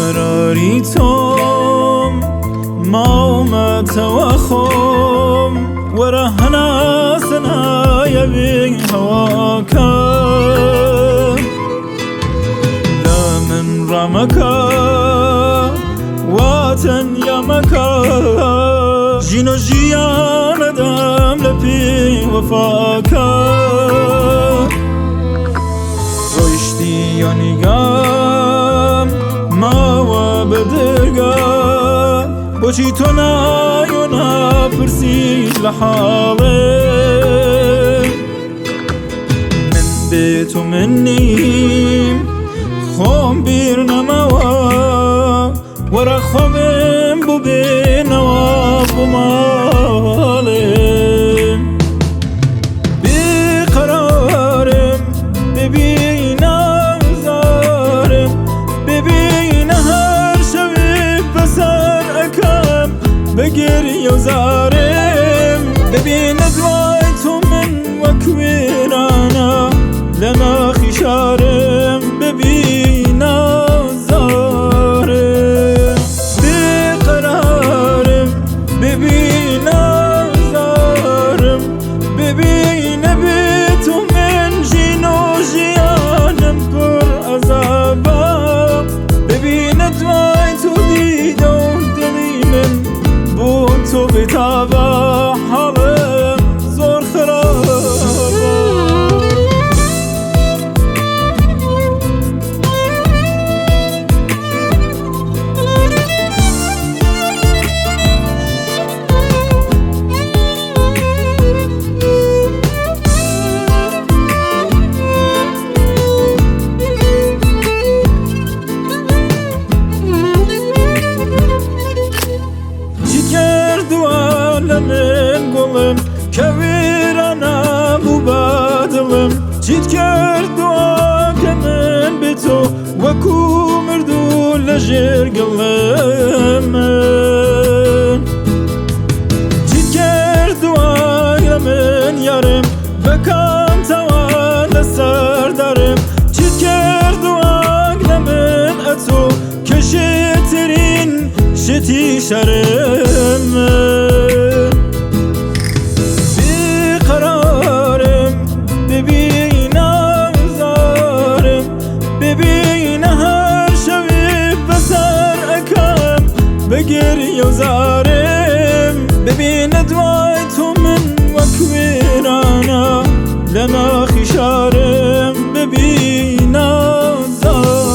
قەراری تۆم ماومەتەوە خۆم، وەرە هەناسە نایەوێ هەواکە. لە من ڕامەکە، واتەن یامەکە، ژین و ژیانەدەم لە پێی وەفاکە. ڕۆیشتی یانیگام ماوە بە دەرگا، بۆچی تۆ نای و ناپرسی لە حاڵێ؟ من بێ تۆ من نیم، خۆم بیر نەماوە، وەرە خۆمم بۆ بێنەوە بۆ ماڵێ. بێقەرارم ببینە زارم، ببینە هەر شەوێ بەسەر ئەکەم بەگریە و زارم. ببینە دوای تۆ من وەک وێرانە لە ناخی شارم، ببینە زارم. بێقەرارم ببینە زارم، ببینە بێ تۆ من ژین و ژیانم پڕ عەزابە. ببینە دوای تۆ دیدە و دڵی من بۆ تۆ بێتابە، حاڵم زۆر خراپە. چی کردووە لە من گوڵم کە وێرانە بوو بە دڵم؟ چیت کردووە کە من بێ تۆ وەکو مردوو لە ژێر گڵم؟ چیت کردووە لە من یارم، بەکام تاوان لەسەر دارم؟ چیت کردووە لە من ئەتۆ کە شێترین شتی شەرم؟ بێقەرارم ببینە زارم، ببینە هەر شەوێ بەسەر ئەکەم بەگریە و زارم. ببینە دوای تۆ من وەک وێرانە لە ناخی شارم، ببینە زارم.